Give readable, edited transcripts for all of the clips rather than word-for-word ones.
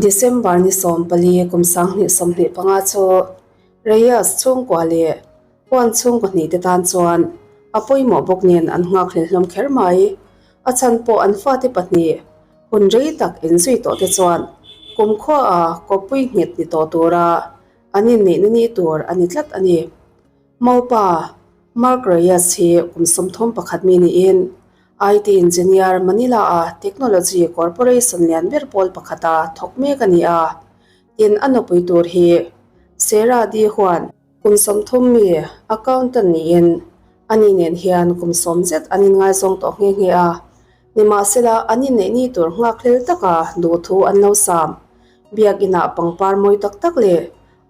December ni 14 kum 2025 chu Reyes chhungkua leh Huan chhungkaw hnih te tan chuan a pawimawh bawk nen an nghak hlel hlawm kher mai. A chhan pawh an fate pahnih hun rei tak inzui tawh te chuan kumkhua a kawppui nghet ni tawh tura an inneihna ni tur a ni tlat a ni. Maupa Mark Reyes hi kum 31 mi niin IT Engineer Manila-a Technology Corporation lian ber pawl pakhata thawk mek a ni a. Tin, a nupui tur hi Sarah D. Huan, Kum 30 mi accountant niin ani nen hian kum 10 zet an inngaizawng tawh nghe nghe a. Nimahsela, an inneih ni tur nghak hlel taka duhthu an lo sam. Biakinah pangpar mawi tak tak leh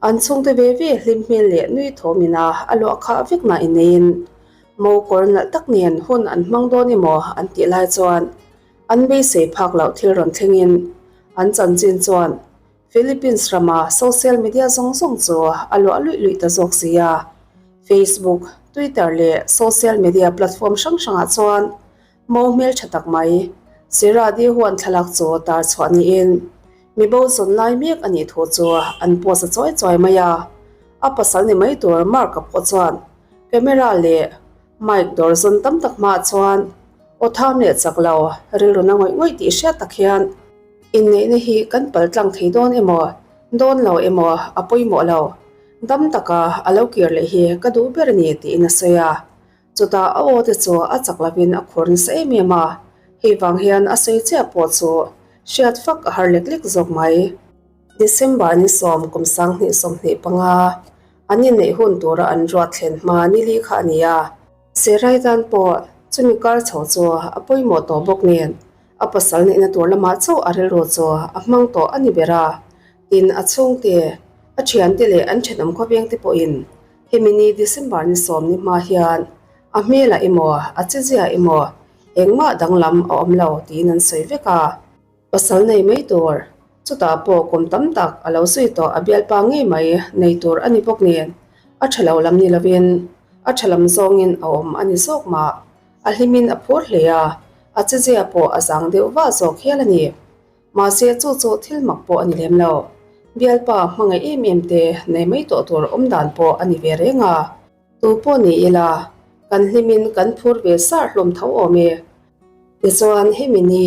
an chhungte ve ve hlim hmel leh nui thawm ina a luah khah vek na inneiin mo kawr nalh tak nen hun an hmang dawn emaw an tih lai chuan an beisei phak loh thil rawn thlengin an chanchin chuan Philippines rama social media zawng zawng chu a luah luih luih ta zawk si a. Facebook, Twitter leh social media platform hrang hrangah chuan mo hmel tha tak mai Sierra de Juan thlalak chu tar chhuah niin mi bo zawn lai mek a nih thu chu an post a chawi chawi mai a. A pasal ni mai tur Mark-a pawh chuan camera leh mic dawr zawn tam tak hmaah chuan aw tham leh chak lo rilru na ngawih ngawih tih hriat tak hian Inneihna hi kan pal tlang thei dawn emaw, dawn lo emaw a pawimawh lo. Dam taka a lo kir leh hi ka duh ber a ni tiin a sawi a. Chutah a aw te chu a chak lovin a khur nasa em em a, hei vang hian a sawi chiah pawh chu hriat fak a har lek lek zawk mai. December ni 10 kum 2025 an inneih hun tura an ruat thlen hma ni li kha a ni a. Serai tan pawh chumi kar chho chu a pawimawh tawh bawk nen A pasal neihna tur lamah chauh a rilru chu a hmang tawh a ni ber a, tin a chhungte, a thiante leh an thenawm khawvengte pawhin hemi ni December ni 10 ni hma hian a hmelah emaw a chezia emaw engmah danglam a awm lo tiin an sawi vek a. Pasal nei mai tur, chutah pawh kum tam tak a lo zui tawh a bialpa ngei mai nei tur a ni bawk nen a tha lo lam ni lovin a tha lam zawngin a awm a ni zawk mah. A hlimin a phur hle a, a chezia pawh a zang deuh vah zawk hial a ni. Mahse chu chu thil mak pawh a ni lem lo. Bialpa hmangaih em em te nei mai tawh tur awm dan pawh a ni ve reng a. Tu pawh ni ila, kan hlimin kan phur ve sar hlawm tho awm e. Tichuan hemi ni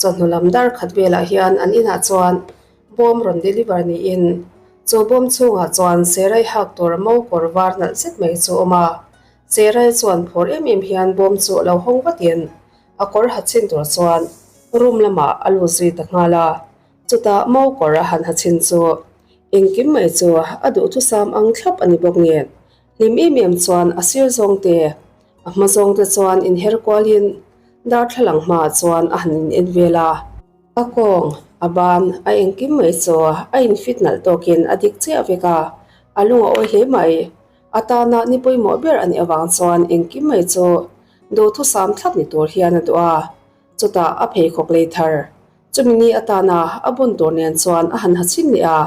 chawhnu lam dar khat velah hian an inah chuan bawm rawn deliver niin chu bawm chhungah chuan serai hak tur mo kawr var nalh zet mai chu a awm a. Cherai chuan phur em em hian bawm chu a lo hawng vatin a kawr ha chhin tur chuan room lamah a lut zui ta nghal a. Chutah mo kawr a han ha chhin chu engkim mai chu a duhthusam ang thlap a ni bawk nen hlim em em chuan a sir zawng te a hma zawng te chuan inher kualin darthlalang hmaah chuan a han in en vel a. A kawng, a ban, a engkim mai chu a infit nalh tawkin a dik chiah vek a, a lung a awi hle mai. A tana ni pawimawh ber a nih avang chuan engkim mai chu duhthusam thlap ni tur hian a duh a, chutah a pheikhawk lei thar. Chumi ni atana a bun tur nen chuan a han ha chhin leh a,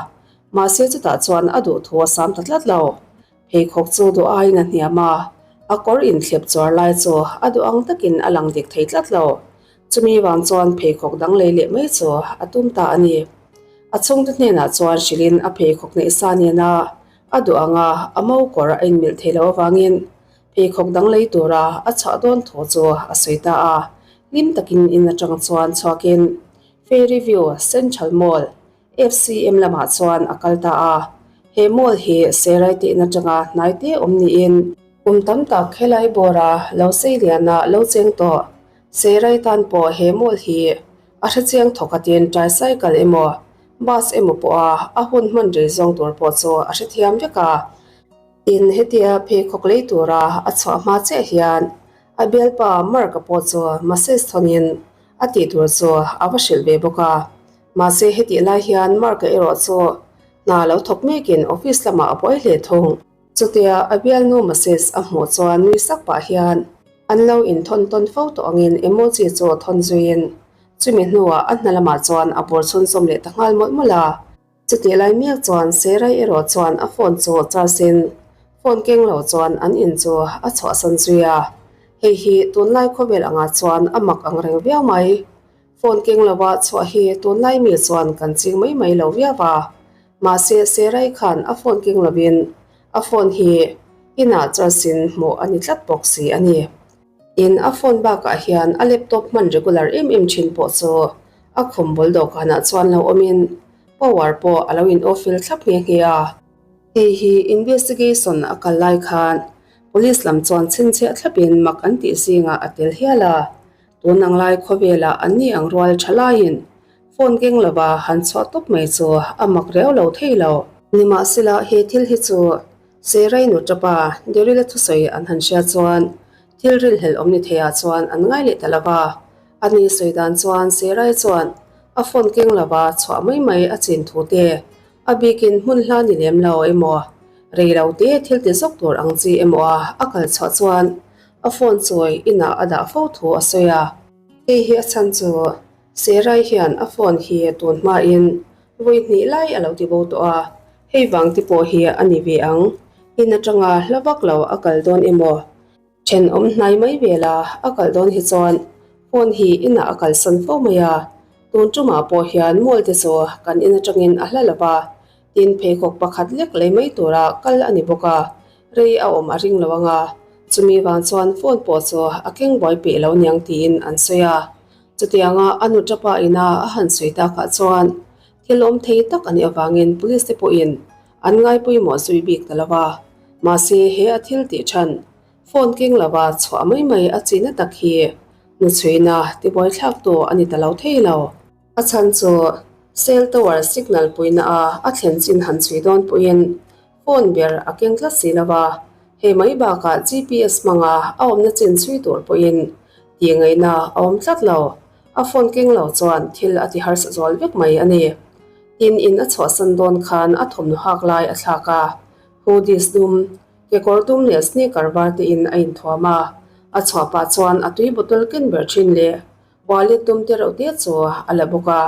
mahse chutah chuan a duhthu a sam ta tlat lo. Pheikhawk chu duh aiin a hniam a, a kawr inthlep chuar lai chu a duh ang takin a lang dik thei tlat lo. Chumi vang chuan pheikhawk dang lei leh mai chu a tum ta a ni. A chhungte hnenah chuan hrilhin a pheikhawk neih sa nena A duh ang a, a mo kawr a inmilh thei loh avangin pheikhawk dang lei tura a chhuah dawn thu chu a sawi ta a. Hlim takin in atang chuan chhuakin Fairy View Central Mall, FCM, lamah chuan a kal ta a. He mall hi Serai tihna atanga hnai te awm niin kum tam tak helai bawra lo sei liana lo cheng tawh Serai tan pawh he mall hi a hrechiang thawk atin tricycle emaw Bus emaw pawha a hun hman rei zawng tur pawh chu a hrethiam vek a. Tin, hetia pheikhawk lei tura a chhuah hma chiah hian a bialpa Mark-a pawh chu message thawnin a tih tur chu a va hrilh ve bawk a. Mahse, hetih lai hian Mark-a erawh chu hna lo thawk mekin office lamah a buai hle thung. Chutia a bialnu message a hmuh chuan nui sak pah hian an lo inthawn tawn fo tawh angin emoji chu thawn zuiin Chumi hnuah a hna lamah chuan a bawr chhunzawm leh ta nghal mawlh mawlh a. Chutih lai miak chuan Serai erawh chuan a phone chu charge in phone keng lo chuan an in chu a chhuahsan zui a. Hei hi tunlai khawvel angah chuan a mak ang reng viau mai. Phone keng lova chhuah hi tunlai mi chuan kan ching mai mai lo viau a, mahse Serai khan a phone keng lovin a phone hi inah charge in hmuh a ni tlat bawk si a ni. Tin, a phone bakah hian a laptop hman regular em em thin pawh chu a khum bul dawhkanah chuan lo awmin power pawh a lo in off fel thlap nghe nghe a. Hei hi investigation a kal lai khan police lam chuan chhinchhiah thlapin mak an tih zingah a tel hial a. Tun ang lai khawvelah an ni ang rual tha laiin phone keng lova han chhuah tawp mai chu a mak riau lo thei lo. Nimahsela he thil hi chu Serai nu tapa Daryl-a thusawi an han hria chuan thil rilhlelh awm ni theiah chuan an ngai leh ta lova. A ni sawi dan chuan Serai chuan a phone keng lova chhuah mai mai a chin thu te A bikin hmun hla ni lem lo emaw, rei lo te thil ti zawk tur ang chi emaw a a kal chhuah chuan a phone chawi inah a dah fo thu a sawi a. Hei hi a chhan chu Serai hian a phone hi tun hmain vawi hnih lai a lo ti bo tawh a, hei vang te pawh hi a ni ve ang, in atanga hla vak lo a kal dawn emaw, Thenawm hnai mai vela a kal dawn hi chuan phone hi inah a kalsan fo mai a, tun tumah pawh hian mall te chu kan in atangin a hla lo va, tin pheikhawk pakhat lek lei mai tura kal a ni bawk a, rei a awm a ring lo ang a, chumi vang chuan phone pawh chu a keng buai peih lo niang tiin an sawi a. Chutianga a nu tapa ina a han sawi takah chuan thil awm thei tak a nih avangin police te pawhin An ngaipawimawh zui bik ta lo va, mahse he a thil tih than, phone keng lova chhuah mai mai a chihna tak hi hnuchhuina tibuaithlaktu a ni ta lo thei lo. A chhan chu cell tower signal puina a a thlen chin han chhui dawn pawhin phone ber a keng tlat si lo va, hei mai bakah GPS hmanga a awmna chin chhui tur pawhin tih ngaihna a awm tlat lo. A phone keng lo chuan thil a ti harsa zual vek mai a ni. Tin, in a chhuahsan dawn khan a thawmhnaw hak lai a thlak a, hoodies dum, kekawr dum leh sneaker var te in a inthuam a. A chhuah pah chuan a tui bottle ken ber thin leh wallet dum te reuh te chu a la bawk a.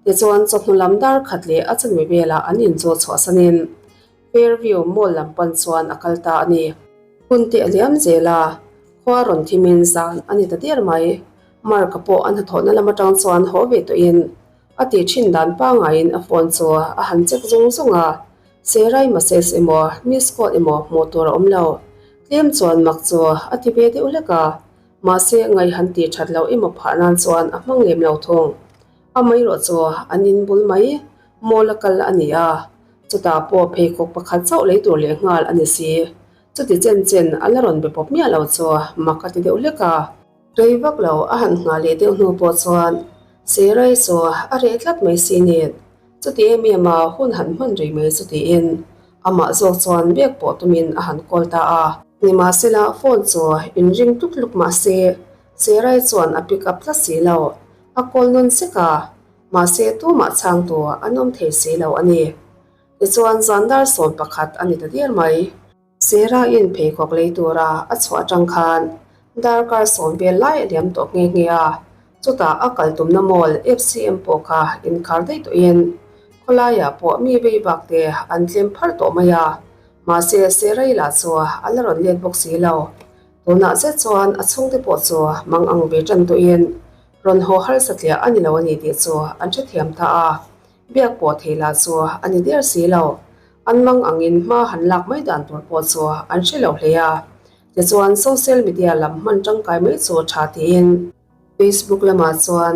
Tichuan, chawhnu lam dar khat leh a chanve velah an in chu chhuahsanin Fairview Mall lam pan chuan a kal ta a ni. Hun te a liam zel a, khua rawn thimin zan a ni ta der mai. Mark-a pawh a hnathawhna lam atang chuan haw ve tawhin a tih thin dan pangaiin a phone chu a han check zung zung a, Serai message emaw miss call emaw hmuh tur a awm lo. Tlem chuan mak chu a ti ve deuh hlek a, mahse ngaih han tih that loh emaw phah nan chuan a hmang lem lo thung. Amaherawh chu an in bul mai mall a kal a ni a, chutah pawh pheikhawk pakhat chauh lei tur leh nghal a ni si. Chuti chen chen a la rawn be pawp miah lo chu mak a ti deuh hlek a. Rei vak lo a han nghah leh deuh hnu pawh chuan Serai chu a reh tlat mai si nen, chuti em em a hun han hman rih mai chu tiin amah zawk chuan biak pawh tumin a han call ta a. Nimahsela phone chu inring tluk tluk mah se Serai chuan a pick up tlat si lo, a call nawn sek a, mahse tumah chhangtu an awm thei si lo a ni. Tichuan zan dar 11 a ni ta der mai. Serain pheikhawk lei tura a chhuah atang khan darkar sawm vel lai a liam tawh nghe nghe a, chutah a kal tumna mall FCM pawh kha inkhar daih tawhin khawlaiah pawh mi vei bak te an tlem pharh tawh mai a, mahse Serai lah chu a la rawn let bawk si lo. Tunah zet chuan a chhungte pawh chu mang ang ve tan tawhin rawn haw harsa tliah a ni lo a ni tih chu an hrethiam ta a, biak pawh thei lah chu a ni der si lo. An mang angin hma han lak mai dan tur pawh chu an hre lo hle a. Tichuan social media lam hman tangkai mai chu tha tiin Facebook lamah chuan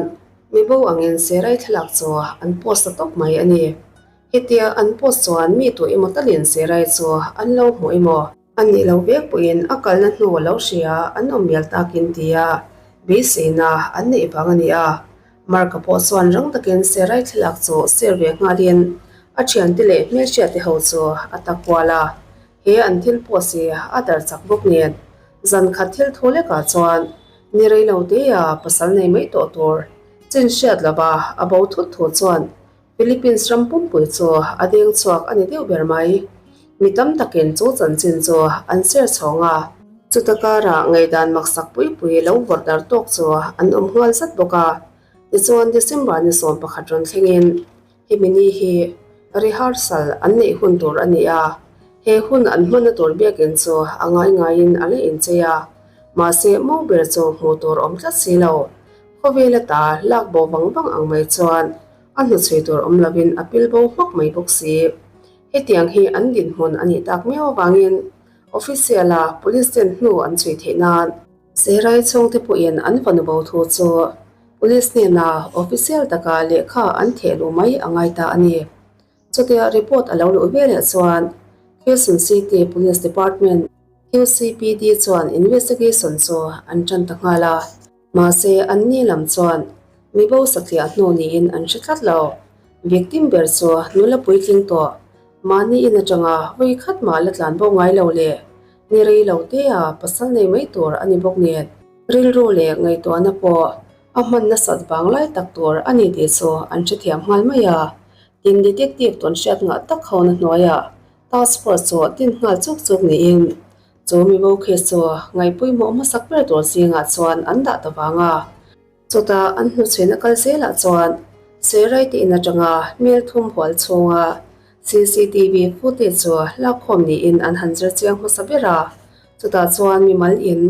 mibo angin Serai thlalak chu an post ta tawp mai a ni. Hetia an post chuan mi tu emaw talin Serai chu an lo hmu emaw? A nih lo vek pawhin a kalna hnu a lo hria an awm mial takin tia beiseina an neih vang a ni a. Mark-a pawh chuan rang takin Serai thlalak chu share ve nghalin a thiante leh hmelhriate ho chu a ta kual a. He an thil post hi a dar chak bawk nen zan khat thil thu lekah chuan ni rei lo teia pasal nei mai tawh tur chin hriat lova a bo thut thu chuan Philippines ram pumpui chu a deng chhuak a ni deuh ber mai. Mi tam takin chu chanchin chu an share chhawng a. Chuta karah ngaihdan maksak pui pui lo vawrh dar tawk chu an awm nghal zat bawk a. Tichuan December ni 11 rawn thlengin hemi ni hi rehearsal an neih hun tur a ni a. He hun an hmanna tur biakinn chu a ngai ngaiin a la inchei a. Mahse mo ber chu hmuh tur awm tlat si lo. Khawvel ata lak bo vang vang ang mai chuan a hnuchhui tur awm lovin a pil bo hmak mai bawk si. Hetiang hi an dinhmun a nih tak miau avangin official-a police ten hnu an chhui theih nan Serai chhungte pawhin an fanu bo thu chu police hnena official taka lehkha an theh luh mai a ngai ta a ni. Chutia report a lo luh veleh chuan Quezon City Police Department, QCPD, chuan investigation chu an tan ta nghal a. Mahse, an ni lam chuan mi bo satliah hnu niin an hre tlat lo. Victim ber chu nula puitling tawh, mahni in atanga vawi khat mah la tlan bo ngai lo leh ni rei lo tea pasal nei mai tur a ni bawk nen. Rilru leh ngaihtuahna pawh a hman nasat vang lai tak tur a ni tih chu an hrethiam nghal mai a. Tin, detective tawn hriat ngah tak hona hnuaiah task force chu din nghal chuk chuk niin chu mi bo khi chu ngaihpawimawh hmasak ber tur zingah chuan an dah ta vang a. Chutah an hnuchhuina kal zelah chuan Serai te in atanga mel thum hual chhunga CCTV footage chu lakkhawm niin an han zir chiang hmasa ber a. Chutah chuan mimal in,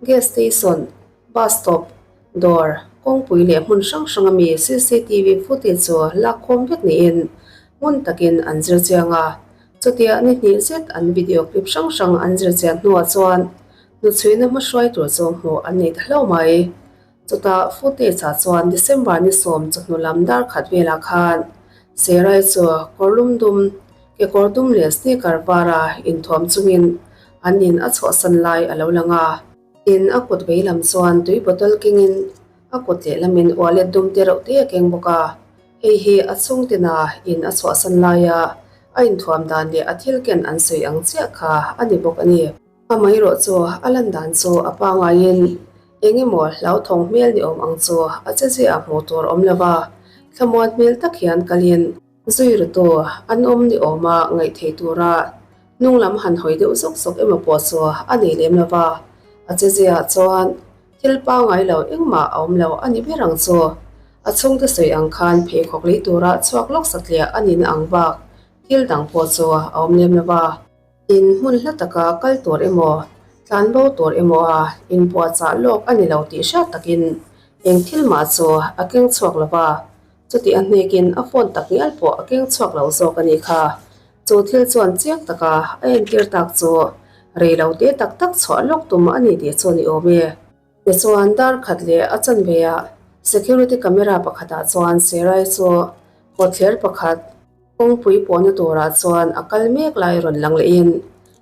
gas station, bus stop, dawr, kawngpui leh hmun hrang hrang ami CCTV footage chu lakkhawm vek niin ngun takin an zir chiang a. Chutia ni hnih zet an video clip hrang hrang an zir chian hnuah chuan hnuchhuina hmahruai tur chu hmuh an nei ta hlauh mai. Chutah footage ah chuan December ni sawm chawhnu lam dar khat velah khan Serai chu kawr lum dum, kekawr dum leh sneaker vara inthuam chungin an in a chhuahsan lai a lo lang a. Tin, a kut vei lam chuan tui bottle kengin a kut lehlamin wallet dum te reuh te a keng bawk a. Hei hi a chhungtina in a chhuahsan laia a inthuam dan leh a thil ken an sawi ang chiah kha a ni bawk a ni. Amaherawh chu a lan dan chu a pangaiin eng emaw hlauthawng hmel ni awm ang chu a che ziah hmuh tur awm lo va, thlamuan hmel tak hian kalin zui rutu an awm ni awma ngaih thei tura hnung lam han hawi deuh zawk zawk emaw pawh chu a nei lem lo va, a che ziah chuan thil pangai lo engmah a awm lo a ni ber ang chu. A chhungte sawi ang khan pheikhawk lei tura chhuak lawk satliah a nihna ang bak thil dang pawh chu a awm lem lo va. In hmun hla taka kal tur emaw, tlan bo tur emaw a inpuahchah lawk a ni lo tih hriat takin eng thil mah chu a keng chhuak lo va, chutih a hnekin a phone tak ngial pawh a keng chhuak lo zawk a nih kha. Chu thil chuan chiang taka a entir tak chu rei lo te tak tak chhuah lawk tum a ni tih chu a ni awm e. Tichuan dar khat leh a chanve ah security camera pakhatah chuan Serai chu kawtthler pakhat, Kawngpui pawhna turah chuan a kal mek lai rawn lang lehin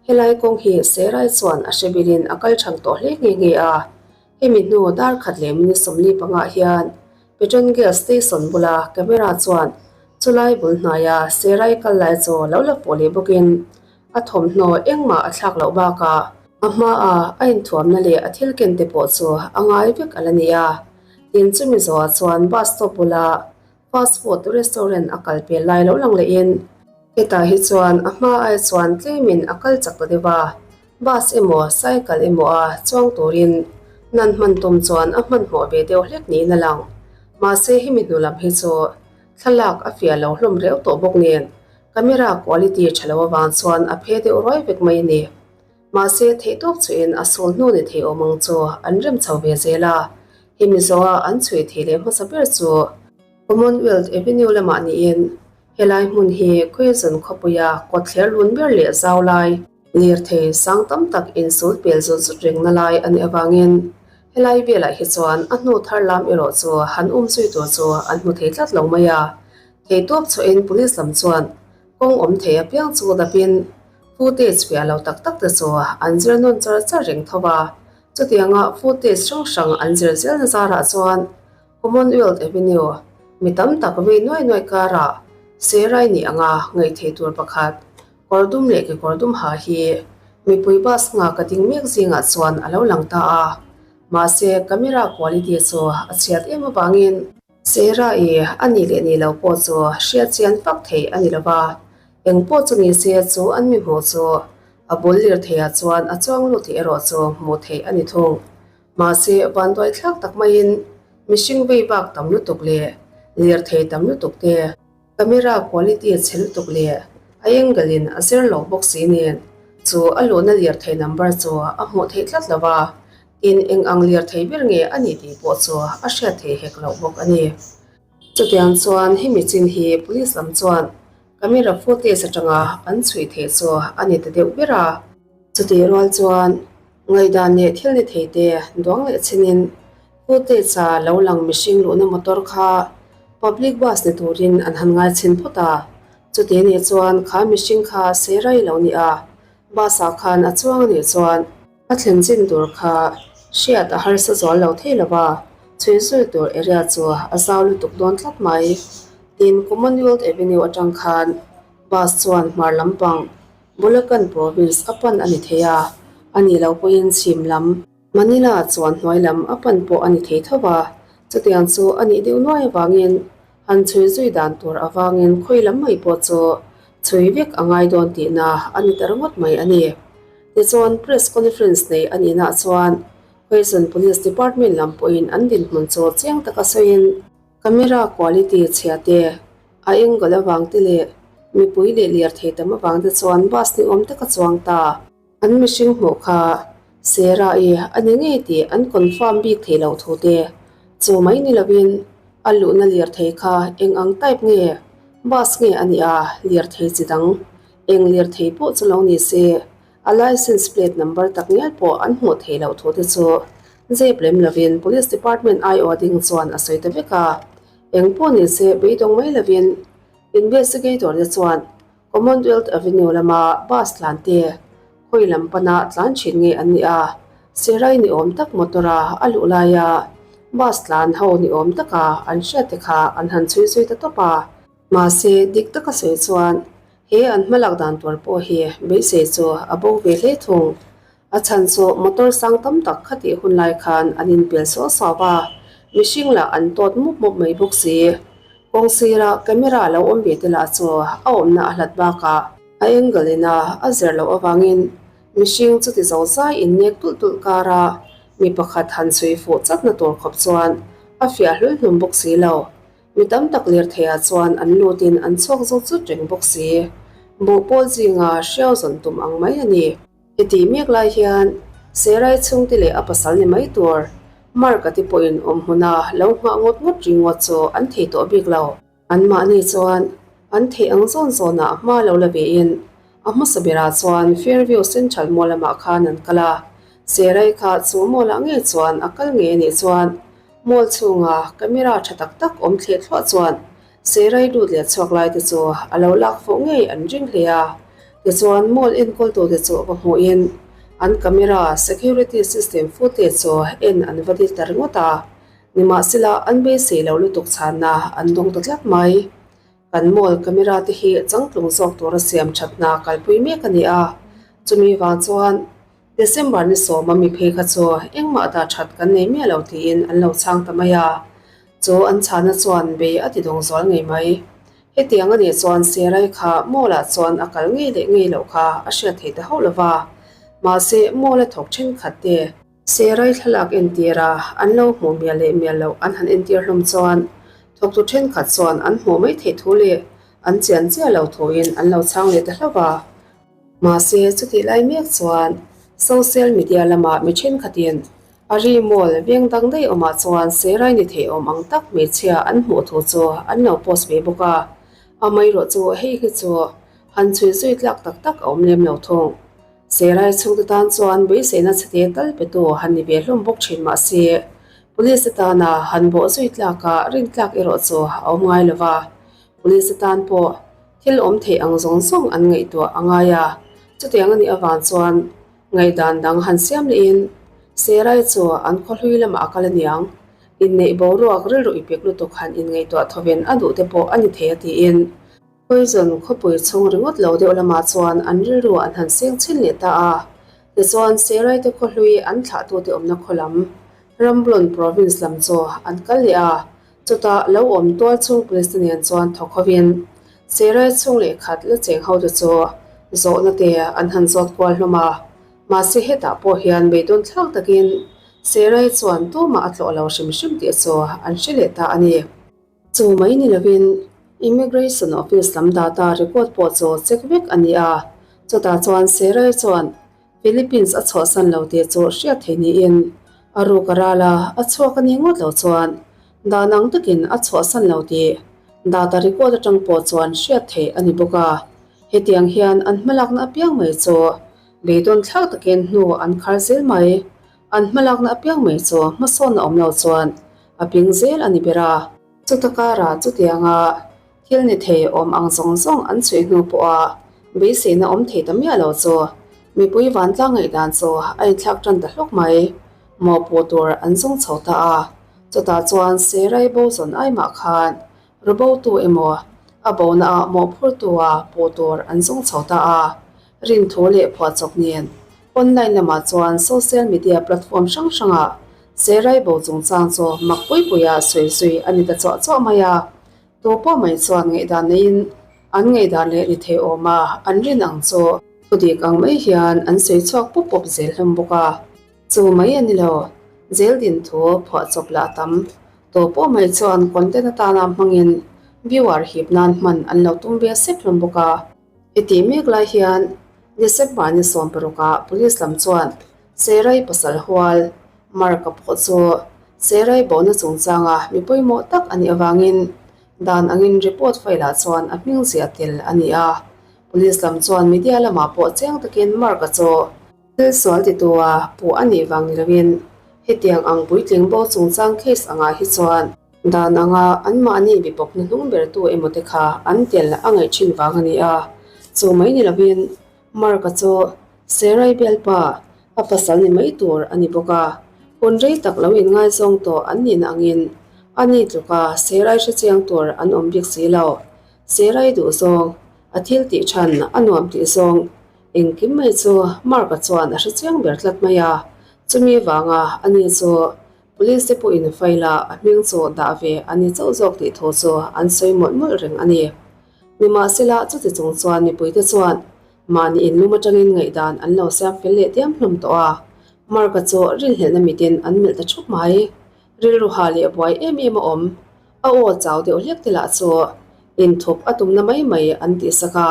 helai kawng hi Serai chuan a hre bilin a kal thang tawh hle nghe nghe a. Hemi hnu dar khat leh minute 45 ah hian Petron Gas Station bula camera chuan chulai bul hnaia Serai kal lai chu lo la pawh leh bawkin a thawmhnaw engmah a thlak loh bakah a hmaa a inthuamna leh a thil ken te pawh chu a ngai vek a la ni a. Tin chumi zawhah chuan bus stop bula Fast food restaurant a kal pel lai lo lang lehin hetah hi chuan a hma ai chuan tlemin a kal chak ta deuh a, bus emaw cycle emaw a chuang turin nan hman tum chuan a hmanhmawh ve deuh hlek niin a lang. Mahse hemi hnu lam hi chu thlalak a fiah lo hlawm reuh tawh bawk nen camera quality tha lo avang chuan a phe deuh ruai vek mai a ni. Mahse theihtawp chuin a sul hnu ni thei awm ang chu an rem chho ve zel a, hemi zawha an chhui thei leh hmasa ber chu Commonwealth Avenue lamah niin helai hmun hi Quezon khawpuia kawtthler lun ber leh zau lai, lirthei sang tam tak insul pel zut zut rengna lai a nih avangin helai velah hi chuan a hnu thar lam erawh chu han um zui tur chu an hmu thei tlat lo mai a, theihtawp chhuahin police lam chuan kawng awm thei apiang chu dapin Footage fiah lo tak tak te chu an zir nawn char char reng tho a, chutianga footage hrang hrang an zir zelna zarah chuan Commonwealth Avenue mi tam tak vei nuai nuai karah Serai nih anga ngaih thei tur pakhat kawr dum leh kekawr dum ha hi mipui bus nghak a ding mek zingah chuan a lo lang ta a, mahse camera quality chu a chhiat em avangin Serai a nih leh nih lo pawh chu hriat chian fak theih a ni lo va. Eng pawh chu ni se chu an mi hmuh chu a bul lirtheiah chuan a chuang lut tih erawh chu hmuh theih a ni thung. Mahse, vanduai thlak tak maiin mihring vei bak tam lutuk leh lirthei tam lutuk te, camera quality chhe lutuk leh a angle in a zir lo bawk si nen chu a luhna lirthei number chu a hmuh theih tlat lo va. Tin, eng ang lirthei ber nge a ni tih pawh chu a hriat theih hek loh bawk a ni. Chutiang chuan hemi chin hi police lam chuan camera footage atanga an chhui theih chu a ni ta deuh ber a. Chutih rual chuan ngaihdan leh thil ni thei te duang leh chinin footage-a lo lang mihring luhna motor kha public bus ni turin an han ngai chhin phawt a. Chuti nih chuan kha mihring kha Serai lo ni a, bus-ah khan a chuang a nih chuan, A thlen chin tur kha hriat a harsa zual lo thei lo va, chhui zui tur area chu a zau lutuk dawn tlat mai. Tin, Commonwealth Avenue atang khan bus chuan hmar lampang Bulacan Province a pan a ni thei a, a nih loh pawhin chhim lam Manila chuan hnuai lam a pan pawh a ni thei tho va, chutiang chu a nih deuh nuai avangin han chhui zui dan tur avangin khawi lam mai pawh chu chhui vek a ngai dawn tihna a ni ta ringawt mai a ni. Tichuan, press conference nei a nihna chuan Quezon Police Department lam pawhin an dinhmun chu chiang taka sawiin camera quality chhia te, a angle avang te leh mipui leh lirthei tam avang te chuan bus ni awm taka chuang ta. An mihring hmuh kha Sarah-i a ni ngei tih an confirm bik thei loh thu te, chu mai ni lovin a luhna lirthei kha eng ang type nge, bus nge a nih a, lirthei chi dang eng lirthei pawh chu lo ni se, a license plate number tak ngial pawh an hmuh thei loh thu te chu zep lem lovin Police Department aiawh ding chuan a sawi ta vek a, eng pawh ni se beidawng mai lovin investigator te chuan Commonwealth Avenue lama bus tlan te khawi lam pana tlan thin nge an nih a, Sirai ni awm tak motor a a luh laia bus tlan ho ni awm taka an hriat te kha an han chhui zui ta tawp a. Mahse, dik taka sawi chuan he an hmalak dan tur pawh hi beisei chu a bo ve hle thung. A chhan chu motor sang tam tak khatih hun lai khan an inpel suau suau a, mihring lah an tawt mup mup mai bawk si. Kawng sira camera lo awm ve te lah chu a awmna a hlat bakah a angle in a a zir loh avangin mihring chuti zo zai innek tulh tulh kara mi pakhat han chhui fuh chatna tur khawp chuan a fiah hlul hlum bawk si lo. Mi tam tak lirtheiah chuan an lutin an chhuak zo chut reng bawk si. Buh pawl zinga hriau zawn tum ang mai a ni. Hetih mek lai hian Serai chhungte leh a pasal ni mai tur Mark-a te pawhin awm hmuna lo nghah ngawt ngawt ringawt chu an thei tawh bik lo. Anmahni chuan an theih ang zawn zawnah hma lo la vein a hmasa berah chuan Fairview Central Mall lamah khan an kal a, Serai kha chu mall-ah ngei chuan a kal ngei a nih chuan mall chhunga camera tha tak tak awm thleh thluah chuan Serai lut leh chhuak lai te chu a lo lak fuh ngei an ring hle a, tichuan mall enkawltute chu va hmuhin an camera security system footage chu en an va dil ta ringawt a, nimahsela an beisei lo lutuk chhanna an dawng ta tlat mai. Kan mall camera te hi changtlung zawk tura siam thatna kalpui mek a ni a, chumi vang chuan December ni sawma mi phei kha chu engmah dah that kan nei miah lo tiin an lo chhang ta mai a. Chu an chhana chuan bei a ti dawng zual ngei mai. Hetiang a nih chuan Serai kha Mall-ah chuan a kal ngei leh ngei loh kha a hriat thei ta hauh lo va. Mahse, Mall a thawk thenkhat te. Serai thlalak entir a, an lo hmuh mial leh mial loh an han entir hlawm chuan thawktu thenkhat chuan an hmuh mai theih thu leh an chian chiah lo thuin an lo chhang leh ta hlauh a. Mahse, chutih lai mek chuan social media lamah mi thenkhatin A ri mawl veng dang daih awmah chuan Serai ni thei awm ang tak hmeichhia an hmuh thu chu an lo post ve bawk a, amaherawh chu hei hi chu han chhui zui tlak tak tak a awm lem lo thung. Serai chhungte tan chuan beiseina chhete tal petu han ni ve hlawm bawk thin mah se, Police te tana han bawh zui tlaka rin tlak erawh chu a awm ngai lo va, Police te tan pawh thil awm theih ang zawng zawng an ngaihtuah a ngai a, chutiang a nih avang chuan Ngaihdan dang han siam lehin Serai chu an khaw hlui lamah a kal aniang. Inneih boruak rilru ipik lutuk han inngaihtuah thawven a duh te pawh a ni thei a tiin Poison khawpui chhung ringawt lo deuh lamah chuan an rilru an han seng chhin leh ta a. Tichuan Serai te khaw hlui an thlahtute awmna khaw lam Ramblon Province lam chu an kal leh a. Chutah lo awm tual chhung police te nen chuan thawk hovin Serai chhung leh khat la cheng hote chu zawhna te an han zawt kual hlawm a, mahse hetah pawh hian beidawn thlak takin Serai chuan tumah a tlawh lo hrim hrim tih chu an hre leh ta a ni. Chu mai ni lovin Immigration Office lam data record pawh chu check vek a ni a, chutah chuan Serai chuan Philippines a chhuahsan lo tih chu hriat theih niin. A ruk a ral a, a chhuak a nih ngawt lo chuan dan ang takin a chhuahsan lo tih data record atang pawh chuan hriat theih a ni bawk a. Hetiang hian an hmalakna apiang mai chu beidawn thlak takin hnu an khar zel mai. An hmalakna apiang mai chu hmasawnna awm lo chuan a ping zel a ni ber a. Chuta karah chutianga thil ni thei awm ang zawng zawng an chhuih hnu pawha beiseina awm thei ta miah lo chu mipui vantlang ngaihdan chu a inthlak tan ta hlawk mai. Mawhpuh tur an zawng chho ta a, chutah chuan Serai bo zawn ai mah khan rubotu emaw a bona ah mawhphurtu a puh tur an zawng chho ta a, rinthu leh phuahchawp nen Online lamah chuan social media platform hrang hrangah Serai bo chungchang chu mak pui puia sawi zui a ni ta chuah chuah mai a. Tu pawh mai chuan ngaihdan neiin an ngaihdan leh ni thei awma an rin ang chu thudik ang mai hian an sawi chhuak pawp pawp zel hlawm bawk a. Chu mai a ni lo, zel din thu phuahchawp lah tam. Tu pawh mai chuan content atana hmangin viewer hip nan hman an lo tum ve sek hlawm bawk a. Heti mek lai hian December ni 16 ah Police lam chuan Serai pasal hual Mark-a pawh chu Serai bona chungchanga mi pawimawh tak a nih avangin dan angin report file ah chuan a hming ziah tel a ni a. Police lam chuan media lamah pawh chiang takin Mark-a chu thil sual titua puh a nih vang ni loin hetiang ang puitling bo chungchang case angah hi chuan Dan anga anmahni mipawpna hnung bertu emaw te kha an tel a ngaih thin vang a ni a, chu mai ni lovin Mark-a chu Serai bialpa a pasal ni mai tur a ni bawk a, hun rei tak lo inngaizawng tawh an nihna angin ani tluka Serai hrechiang tur an awm bik si lo. Serai duhzawng, a thil tih than a nuam tih zawng engkim mai chu Mark-a chuan a hrechiang ber tlat mai a, chumi vanga ani chu Police te pawhin file ah a hming chu dah ve a ni chauh zawk tih thu chu an sawi mawlh mawlh reng a ni. Nimahsela, chuti chung chuan mipuite chuan mahni inlum atangin ngaihdan an lo siam fel leh diam hlawm tawh a, Mark-a chu rinhlelhna mitin an melh ta thup mai. Rilru ha leh buai em em a awm. A aw chau deuh hlek te lah chu inthup a tumna mai mai an tihsak a,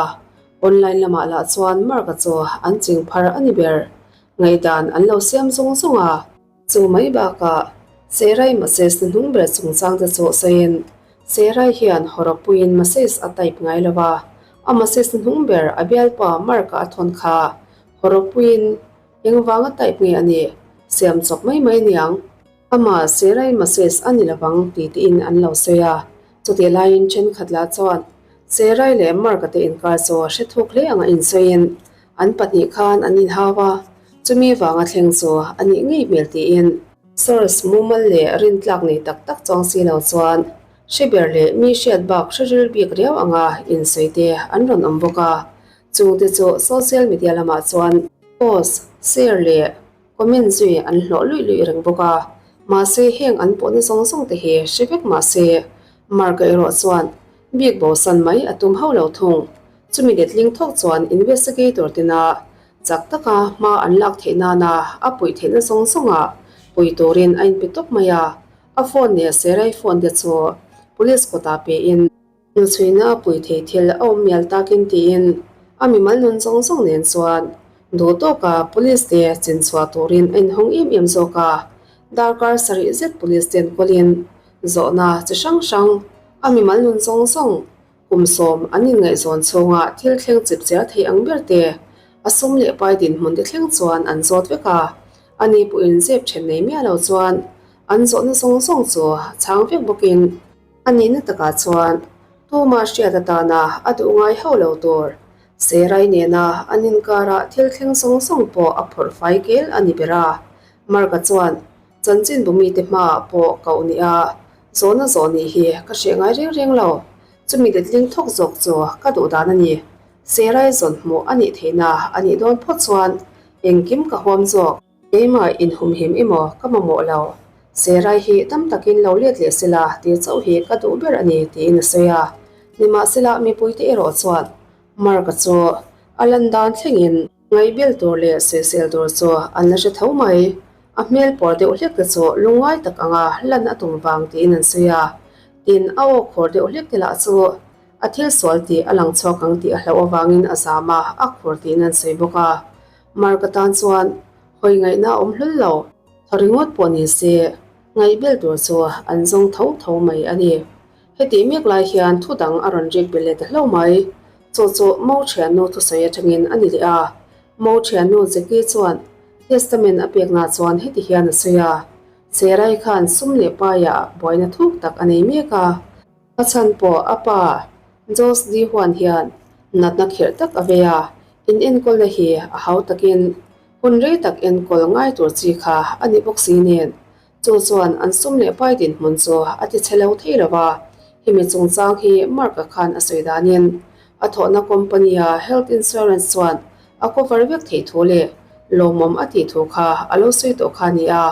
online lamah lah chuan Mark-a chu an ching phar a ni ber. Ngaihdan an lo siam zung zung a. Chu mai bakah, Serai Moses na hnung ber chungchang te chu sawiin, Serai hian hawrawppuiin Moses a type ngai lo va, a Moses na hnung ber a bialpa Mark-a a thawn kha hawrawppuiin engvanga type nge a nih siam chawp mai mai niang? Amah Serai Moses a ni lovang ti tiin an lo sawi a. Chutih laiin thenkhat lah chuan Serai leh Mark-a te inkar chu a hre thuk hle anga insawiin An pahnih khan an inhau a, chumi vanga thleng chu a nih ngei hmel tiin. Source mumal leh rintlak nei tak tak chuang si lo chuan hreber leh mi hriat bak hre ril bik riau anga insawi te an rawn awm bawk a, chungte chu social media lamah chuan post, share leh comment zui an hlawh luih luih reng bawk a, mahse heng an pawhna zawng zawng te hi hre vek mahse Mark-a erawh chuan bik bosan mai a tum hauh lo thung. Chumi letling thawk chuan investigator tena chak taka hma an lak theih nana a puih theihna zawng zawngah pui turin a inpe tawp mai a, a phone leh Serai phone te chu police kawtah pein hnuchhuina a pui thei thil a awm mial takin tiin a mimal nun zawng zawng nen chuan duh tawka police te chinchhuah turin a inhawng em em zawk a, darkar sarih zet police ten kawlin zawhna chi hrang hrang a mimal nun zawng zawng Kum sawm an inngaihzawn chhunga thil thleng chip chiar thei ang ber te, a sum leh pai dinhmun te thleng chuan an zawt vek a. Ani pawhin zep then nei miah lo chuan an zawhna zawng zawng chu chhang vek bawkin a nihna takah chuan tuma hriat atana a duh ngai hauh lo tur Serai nena an inkara thil thleng zawng zawng pawh a phawrh fai kel a ni ber a. Mark-a chuan Chanchinbu mite hmaah pawh koh ni a, zawhna zawh nih hi ka hreh ngai reng reng lo. Chumi letling thawk zawk chu ka duh dan a ni. Serai zawn hmuh a nih theihna a nih dawn phawt chuan engkim ka huam zawk. Keimah inhumhim emaw ka mamawh lo. Serai hi tam takin lo let leh sela tih chauh hi ka duh ber a ni tiin a sawi a. Nimahsela mipuite erawh chuan Mark-a chu a lan dan thlengin Ngaihbel tur leh sawisel tur chu an la hre tho mai. A hmel pawr deuh hlek te chu lungngai tak anga lan a tum vang tiin an sawi a. Tin, a aw khur deuh hlek te lah chu a thil sual tih a lang chhuak ang tih a hlauh avangin a zam a, a khur tiin an sawi bawk a. Mark-a tan chuan hawi ngaihna a awm hlul lo. Thaw ringawt pawh ni se, ngaihbel tur chu an zawng tho tho mai a ni. Hetih mek lai hian thu dang a rawn rik belh leh ta hlauh mai. Chu chu Mo thiannu thusawi atangin a ni leh a. Mo thiannu Jackie chuan Testament a pekna chuan heti hian a sawi a, Serai khan sum leh paiah buaina thuk tak a nei mek a. A chhan pawh a pa Jos D. Huan hian natna khirh tak a vei a, in enkawlna hi a hau takin hun rei tak enkawl ngai tur chi kha a ni bawk si nen Chu chuan an sum leh pai dinhmun chu a ti chhe lo thei lo va, hemi chungchang hi Mark-a khan a sawi danin a thawhna company-a health insurance chuan a cover vek theih thu leh lawmawm a tih thu kha a lo sawi tawh kha a ni a.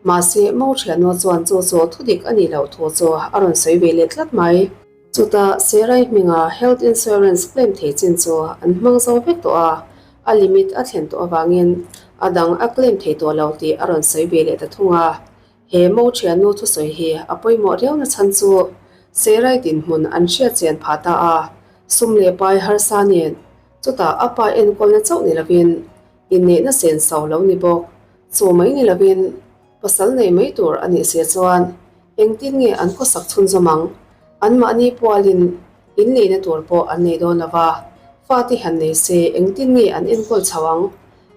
Mahse, Mo thiannu chuan chu chu thudik a nih loh thu chu a rawn sawi ve leh tlat mai. Chutah Serai hminga health insurance claim thei chin chu an hmang zo vek tawh a, a limit a thlen tawh avangin a dang a claim thei tawh lo tih a rawn sawi ve leh ta thung a. He Mo thiannu thusawi hi a pawimawh riau na chhan chu Serai dinhmun an hriat chian phah ta a, sum leh pai harsa nen chutah a pa enkawlna chauh ni lovin inneihna sen so lo ni bawk. Chu mai ni lovin pasal nei mai tur a nih si chuan Engtin nge an khawsak chhunzawm ang? Anmahni pualin in neihna tur pawh an nei dawn lo va, fate han nei se engtin nge an enkawl chho ang?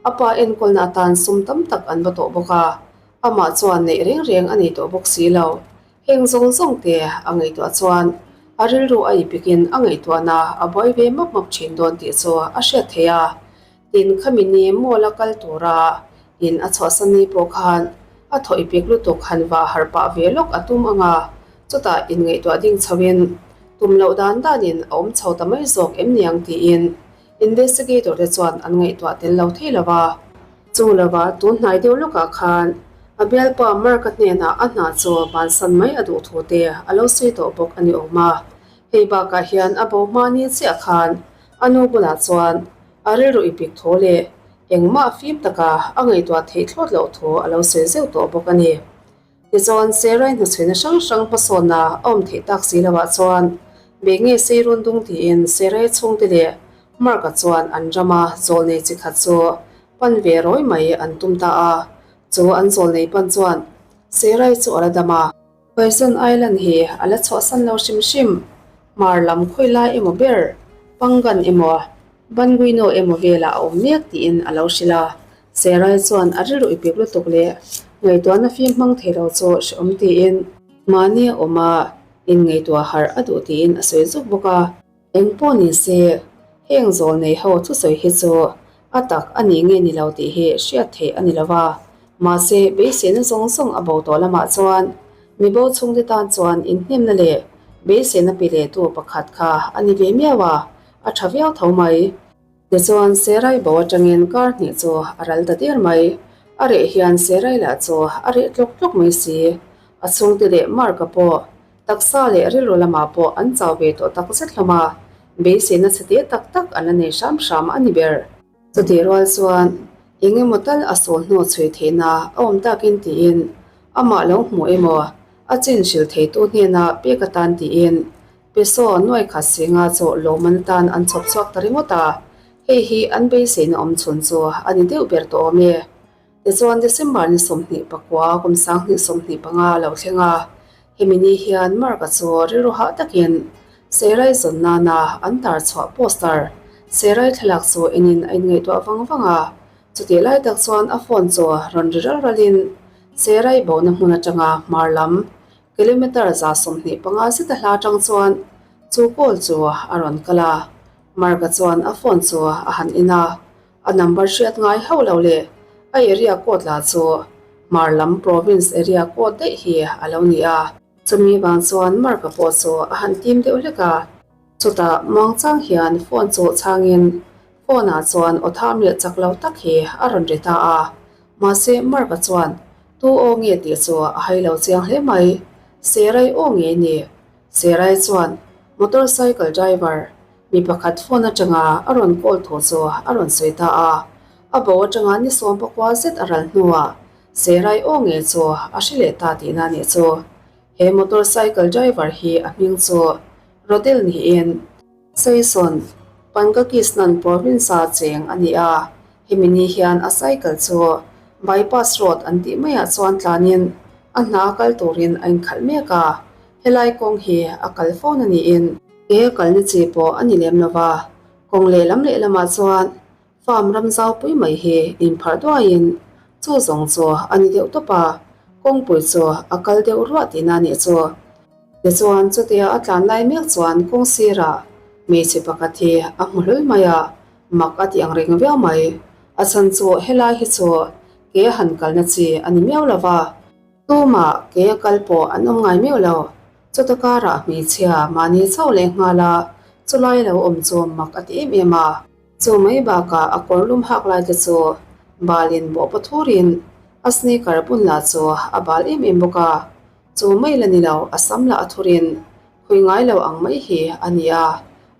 A pa enkawlna atan sum tam tak an va tawh bawk a, amah chuan neih reng reng a nei tawh bawk si lo. Heng zawng zawng te a ngaihtuah chuan a rilru a ipikin a ngaihtuahna a buai ve map map thin dawn tih chu a hriat theih a. Tin, khami ni mall a kal tura in a chhuahsan ni pawh khan a thaw ipik lutuk han vah harh pah ve lawk a tum ang a, chutah inngaihtuah ding chhoin tum loh dan danin a awm chho ta mai zawk em niang tiin investigator te chuan an ngaihtuah tel lo thei lo va. Chu lova tun hnai deuh lawkah khan a bialpa Mark-a hnenah a hna chu bansan mai a duh thu te a lo sawi tawh bawk a ni awm a, hei bakah hian a bo hma ni chiah khan a nu bulah chuan A rilru i pik tho leh engmah fim taka a ngaihtuah theih thlawt loh thu a lo sawi zeuh tawh bawk a ni. Tichuan, Serai hnuchhuina hrang hrang hmasawnna a awm theih tak si loah chuan be nge sei run dung tiin Serai chhungte leh Mark-a chuan an rama zawlnei chi khat chu pan ve rawi mai an tum ta a. Chu an zawlnei pan chuan Serai chu a la dam a. Poison Island hi a la chhuahsan lo hrim hrim. Hmar lam khawi lai emaw ber, Pangan emaw, Banguino emaw velah a awm mek tiin a lo hrilh a. Serai chuan a rilru ipik lutuk leh ngaihtuahna fim hmang thei lo chu hrehawm tiin mahni a awm a, inngaihtuah harh a duh tiin a sawi zuk bawk a. Eng pawh ni se, heng zawl nei ho thusawi hi chu a tak a nih nge ni lo tih hi hriat theih a ni lo va. Mahse, beiseina zawng zawng a bo tawh lamah chuan mibo chhungte tan chuan inhnemna leh beiseina pe lehtu pakhat kha a ni ve miau a, a tha viau tho mai. Tichuan, Serai bo atangin kar hnih chu a ral ta der mai. A reh hian Serai lah chu a reh tlawk tlawk mai si. A chhungte leh Mark-a pawh Taksa leh rilru lamah pawh an chau ve tawh tak zet hlawm a, beiseina chhe te tak tak an la nei hram hram a ni ber. Chutih rual chuan eng emaw tal a sawl hnu chhui theihna a awm takin tiin amah lo hmu emaw a chin hrilh theitu hnena pek atan tiin peso nuai khat singa chu lawmman atan an chhawp chhuak ta ringawt a, hei hi an beiseina awm chhun chu a ni deuh ber tawh awm e. Tichuan December ni 24 kum 2025 a lo thleng a, hemi ni hian Mark-a chu rilru hah takin Serai zawn nana an tar chhuah poster Serai thlalak chu enin a inngaihtuah vang vang a, chutih lai tak chuan a phone chu rawn ri ral ralin Serai bona hmun atanga hmar lam kilometer 25 zeta hla atang chuan chu call chu a rawn kal a, Mark-a chuan a phone chu a han en a. A number hriat ngai hauh lo leh a area code lah chu Hmar lam province area code daih hi a lo ni a. Chumi vang chuan Mark-a pawh chu a han tim deuh hlek a. Chutah muangchang hian phone chu chhangin phone ah chuan aw tham leh chak lo tak hi a rawn ri ta a. Mahse Mark-a chuan tu aw nge tih chu a hai lo chiang hle mai. Serai aw ngei ni. Serai chuan motorcycle driver Mi pakhat phone atanga a rawn call thu chu a rawn sawi ta a, a bo atanga ni 19 zet a ral hnuah Serai aw ngei chu a hre leh ta tihna a nih chu. He motorcycle driver hi a hming chu Rodel niin Saison, Pangakisnan province-a cheng a ni a, hemi ni hian a cycle chu. Bypass road an tih maiah chuan tlanin a hna kal turin a inkhalh mek a, helai kawng hi a kal fo na niin ke kalna chi pawh a ni lem lo va, kawng lehlam lehlamah chuan Farm ram zaupui mai hi inpharh duaiin chu zawng chu a ni deuh tawp a, kawngpui chu a kal deuh ruah tihna a nih chu. Tichuan chutia a tlan lai mek chuan kawng sirah hmeichhe pakhat hi a hmu hlawl mai a, mak a ti ang reng viau mai. A chhan chu helai hi chu ke han kalna chi a ni miau lo va. Tumah ke a kal pawh an awm ngai meuh lo. Chuta karah hmeichhia mahni chauh leh nghal a, chulai lo awm chu mak a ti em em a. Chu mai bakah a kawr lum hak lai te chu balin bawh paw thurin a sneaker bun lah chu a bal em em bawk a. Chu mai la ni lo, a sam lah a thurin khawi ngai lo ang mai hi a ni a.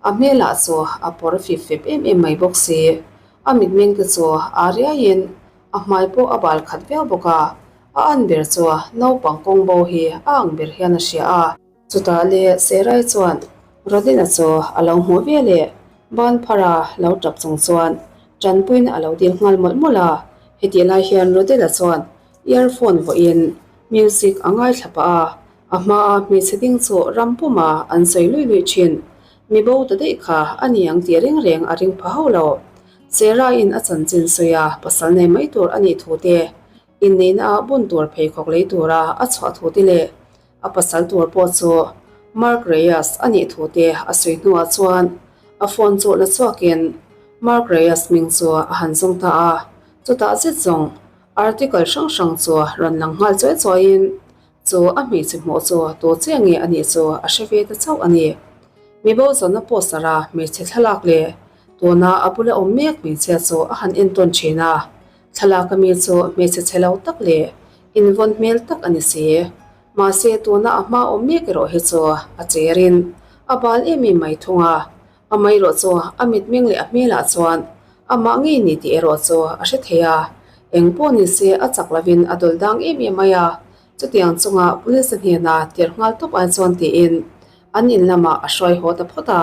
A hmelah chu a pawr fip fep em em mai bawk si. A mitmeng te chu a riaiin a hmai pawh a bal khat viau bawk a. A an ber chu naupang kawng bo hi a ang ber hian a hria a. Chutah leh Serai chuan Rodina chu a lo hmuh ve leh ban phara lo tap chung chuan tanpuiin a lo dil nghal mawlh mawlh a. Hetih lai hian Rodina chuan earphone vawiin music a ngaithla pah a, a hmaa hmeichhe ding chu ram puma an sawi luih luih thin. Mi bo ta daih kha a ni ang tih reng reng a ring pha hauh lo. Seraiin a chanchin sawi a pasal nei mai tur a nih thu te, inneihna ah bun tur pheikhawk lei tura a chhuah thu te leh A pasal tur pawh chu Mark Reyes a nih thu te a sawi hnuah chuan a phone chu la chhuakin Mark Reyes hming chu a han zawng ta a, chutah zet zawng article hrang hrang chu rawn lang nghal chuai chuaiin chu a hmeichhe hmuh chu tu chiah nge a nih chu a hre ve ta chauh a ni. Mibo zawnna poster a hmeichhe thlalak leh tuna a bula awm mek hmeichhia chu a han entawn thin a, Thlalak ami chu hmeichhe chhe lo tak leh invawn hmel tak a ni si. Mahse tuna a hma awm mek erawh hi chu a cherin a bal em em mai thung a. Amaherawh chu a mitmeng leh a hmelah chuan amah ngei ni tih erawh chu a hre thei a. Eng pawh ni se a chak lovin a dawl dang em em mai a. Chutiang chunga police hnena tir nghal tawp ai chuan tiin an in lamah a hruai haw ta phawt a.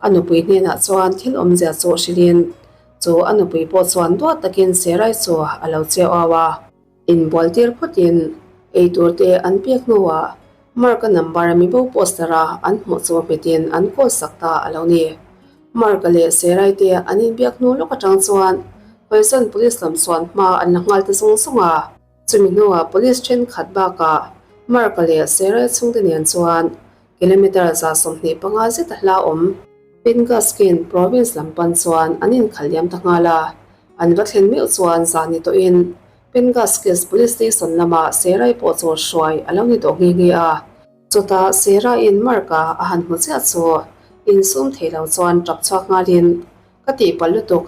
A nupui hnenah chuan thil awmzia chu hrilhin chu a nupui pawh chuan duat takin Serai chu a lo cheu au a. Inbual tir phawtin eitur te an pek hnuah Mark-a number mibo poster a an hmuh chu hmetin an call sak ta a lo ni. Mark-a leh Serai te an inbiak hnu lawk atang chuan Poison Police lam chuan hma an la nghal ta zung zung a. Chumi hnuah Police thenkhat bakah Mark-a leh Serai chhungte nen chuan Kilometre 25 zet a hla awm. Pingaskin Province lam pan chuan an inkhalh liam ta nghal a, an va thlen meuh chuan zan ni tawhin Pengaskis Police Station lamah Serai pawh chu hruai a lo ni tawh nghe nghe a. Chutah Seraiin Mark-a a han hmu chiah chu insum thei lo chuan tap chhuak nghalin, Ka tihpalh lutuk,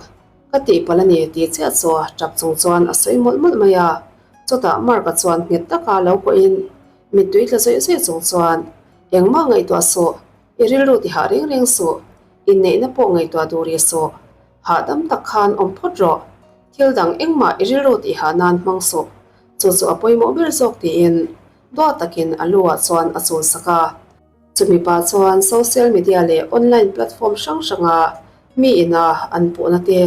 ka tihpalh a ni tih chiah chu tap chung chuan a sawi mawlh mawlh mai a. Chutah Mark-a chuan nghet taka lo pawhin Mittui tla zawih zawih chung chuan, Engmah ngaihtuah suh, i rilru ti hah reng reng suh, inneihna pawh ngaihtuah duh rih suh, hahdam tak khan awm phawt rawh, thil dang engmah i rilru tih hah nan hmang suh, chu chu a pawimawh ber zawk tiin duat takin a lu ah chuan a chul sak a. Chumi pah chuan social media leh online platform hrang hranga mi ina an puhna te,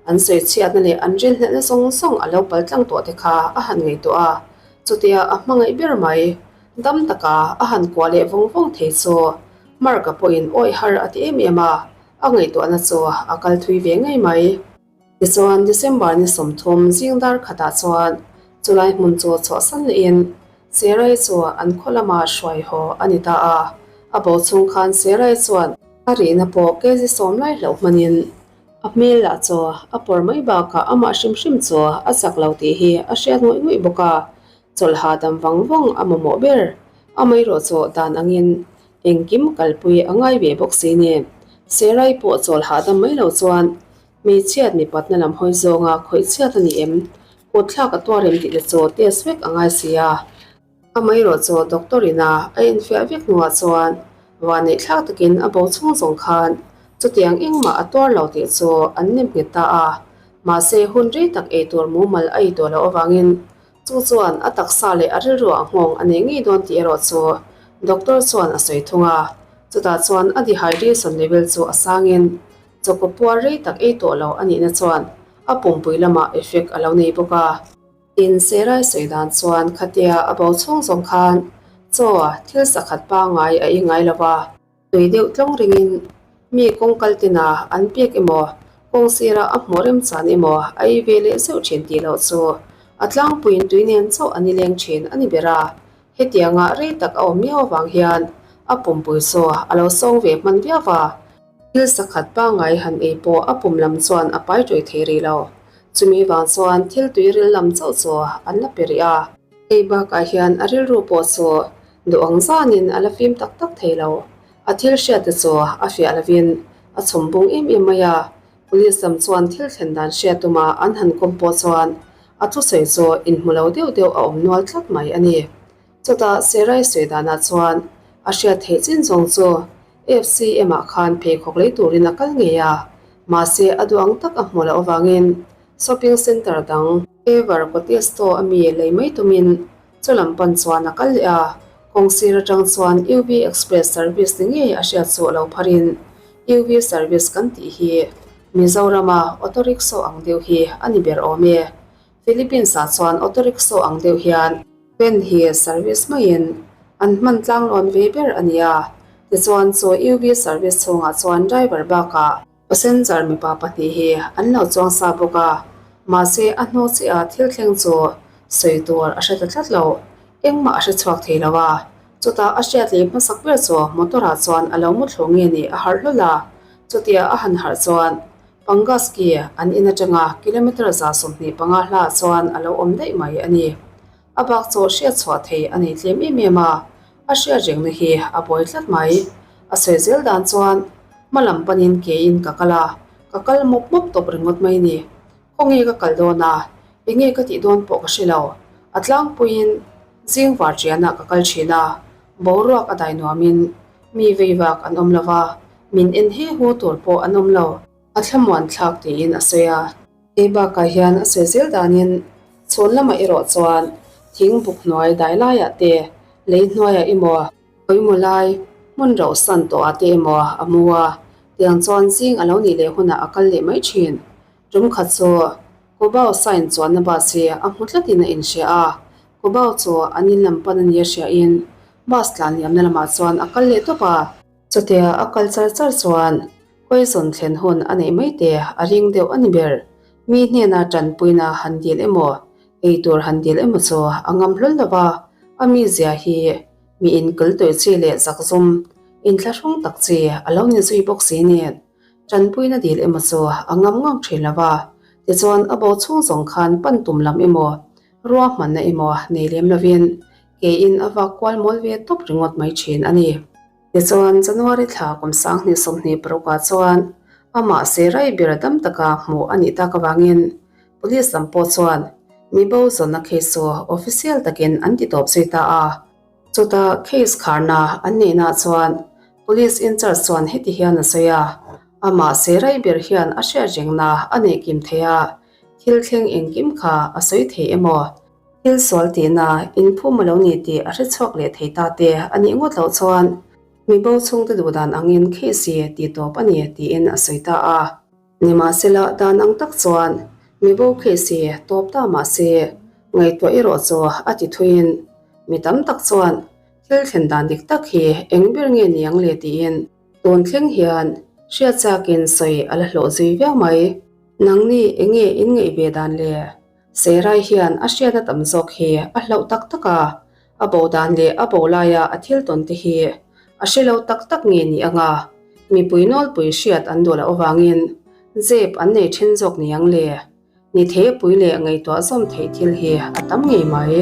an sawi chhiatna leh an rilhnelhna zawng zawng a lo pal tlang tawh te kha a han ngaihtuah a, chutia a hmangaih ber mai, dam taka a han kuah leh vawng vawng thei chu Mark-a pawhin awih har a ti em em a, a ngaihtuahna chu a kal thui ve ngei mai. Tichuan, December ni 30 zing dar khatah chuan chulai hmun chu chhuahsan lehin Serai chu an khaw lama hruai haw a ni ta a. A bo chhung khan Serai chuan a rihna pawh kg sawm lai hlauh hmanin a hmel lah chu a pawr mai bakah amah hrim hrim chu a chak lo tih hi a hriat ngawih ngawih bawk a. Chawlh hahdam vang vang a mamawh ber. Amaherawh chu dan angin engkim kalpui a ngai ve bawk si nen Serai pawh chawl hahdam mai lo chuan Hmeichhiat mipatna lam hawi zawnga khawih chhiat a ni em? Kut thlak a tuar em tih te chu test vek a ngai si a. Amaherawh chu doctor ina a infiah vek hnuah chuan vanneih thlak takin a bo chhung zawng khan chutiang engmah a tuar lo tih chu an nem nghet ta a. Mahse hun rei tak ei tur mumal a ei tawh loh avangin chu chuan a taksa leh a rilruah nghawng a nei ngei dawn tih erawh chu doctor chuan a sawi thung a. Chutah chuan a dehydration level chu a sangin Chawkaw puar rei tak ei tawh lo a nihna chuan a pumpui lamah effect a lo nei bawk a. Tin, Serai sawi dan chuan khatia a bo chhung zawng khan chaw thil sakhat pangngai a i ngai lo va. Tui deuh tlawng ringin mi kawng kal tina an pek emaw, kawng sira a hmuh remchan emaw a ei ve leh zeuh thin tih loh chu a tlangpuiin tui nen chauh an i leng thin a ni ber a. Hetianga rei tak a awm miau avang hian a pumpui chu a lo sawng ve hman viau va. Thil sakhat pangngai han ei pawh a pum lam chuan a pai ṭawih thei rih lo. Chumi vang chuan thil tui ril lam chauh chu an la pe rih a. Hei bakah hian a rilru pawh chu duh ang zanin a la fim tak tak thei lo. A thil hriat te chu a fiah lovin a chhum bung em em mai a. Police lam chuan thil thlen dan hriat tuma an han kawm pawh chuan a thusawi chu inhmu lo deuh deuh a awm nual tlat mai a ni. Chutah Serai sawi danah chuan a hriat theih chin zawng chu FCM ah khan pheikhawk lei turin a kal ngei a, mahse a duh ang tak a hmuh loh avangin shopping centre dang, Ever Cotesto a mi lei mai tumin chu lam pan chuan a kal leh a, kawng sir atang chuan UV Express service ni ngei a hriat chu a lo pharin UV service kan tih hi Mizorama auto rickshaw ang deuh hi a ni ber awm e. Philippines ah chuan auto rickshaw ang deuh hian van hi service maiin an hman tlang lawn ve ber a ni a, tichuan chu UV service chhungah chuan driver bakah passenger mipa pahnih hi an lo chuang sa bawk a, mahse a hnu chiah a thil thleng chu sawi tur a hre ta tlat lo, engmah a hre chhuak thei lo a, chutah a hriat leh hmasak ber chu motor ah chuan a lo mu thlu nge ni a harh hlawl a, chutia a han harh chuan Pangaski an in atanga kilometre 125 hla chuan a lo awm daih mai a ni. A bak chu hriat chhuah thei a nei tlem em em a, a hriat rengna hi a buai tlat mai. A sawi zel dan chuan hma lam panin keiin ka kal a, ka kal mawp mawp tawp ringawt mai ni. Khawnge ka kal dawn a, enge ka tih dawn pawh ka hre lo. A tlangpuiin zing var ṭianah ka kal ṭhin a, boruak a dai nuamin mi veivak an awm lo va, Min en he hu tur pawh an awm lo. A thlamuan thlak tiin a sawi a. Hei bakah hian a sawi zel danin chhun lamah erawh chuan thing buk hnuai dai laiah te, lei hnuaiah emaw, khawimaw lai hmun rauh san tawhah te emaw a mu a, tiang chuan zing a lo nih leh hunah a kal leh mai thin. Tum khat chu Cubao sign chuanna bus hi a hmu tlatin a inhria a, Cubao chu an in lam pan a nia hriain bus tlan liamna lamah chuan a kal leh tawp a. Chutia a kal char char chuan poison thlen hun a neih mai te a ring deuh a ni ber. Mi hnena tanpuina han dil emaw, ei tur han dil emaw chu a ngam hlawl lo va, a mizia hi mi inkil tawih chi leh zakzum, inthlahrung tak chi a lo ni zui bawk si nen tanpuina dil emaw chu a ngam ngang thin lo va. Tichuan a bo chhung zawng khan pan tum lam emaw, ruahmanna emaw nei lem lovin keiin a vak kual mawl ve tawp ringawt mai thin a ni. Tichuan, January thla kum 2026 ah chuan amah Serai ber dam taka hmuh a nih tak avangin Police lam pawh chuan mi bo zawnna case chu official takin an ti tawp zui ta a. Chutah case kharna an neihnaah chuan Police in-charge chuan heti hian a sawi a, Amah Serai ber hian a hriat rengna a neih kim thei a, thil thleng engkim kha a sawi thei emaw? Thil sual tihna inphum a lo ni tih a hre chhuak leh thei ta te a nih ngawt loh chuan mi bo chhungte duh dan angin case hi tih tawp a ni tiin a sawi ta a. Nimahsela dan ang tak chuan mi bo case hi tawp ta mah se ngaihtuah erawh chu a ti thuiin mi tam tak chuan thil thlen dan dik tak hi eng ber nge niang le tiin tun thleng hian hriat chakin sawi a la hlawh zui viau mai. Nangni enge in ngaih ve dan le? Serai hian a hriatna tam zawk hi a hlauh tak tak a, a bo dan leh a bo laia a thil tawn te hi a hre lo tak tak nge ni anga mipui nawlpui hriat an duh loh avangin zep an nei then zawk ni ang le? Ni theipui leh ngaihtuah zawm theih thil hi a tam ngei mai.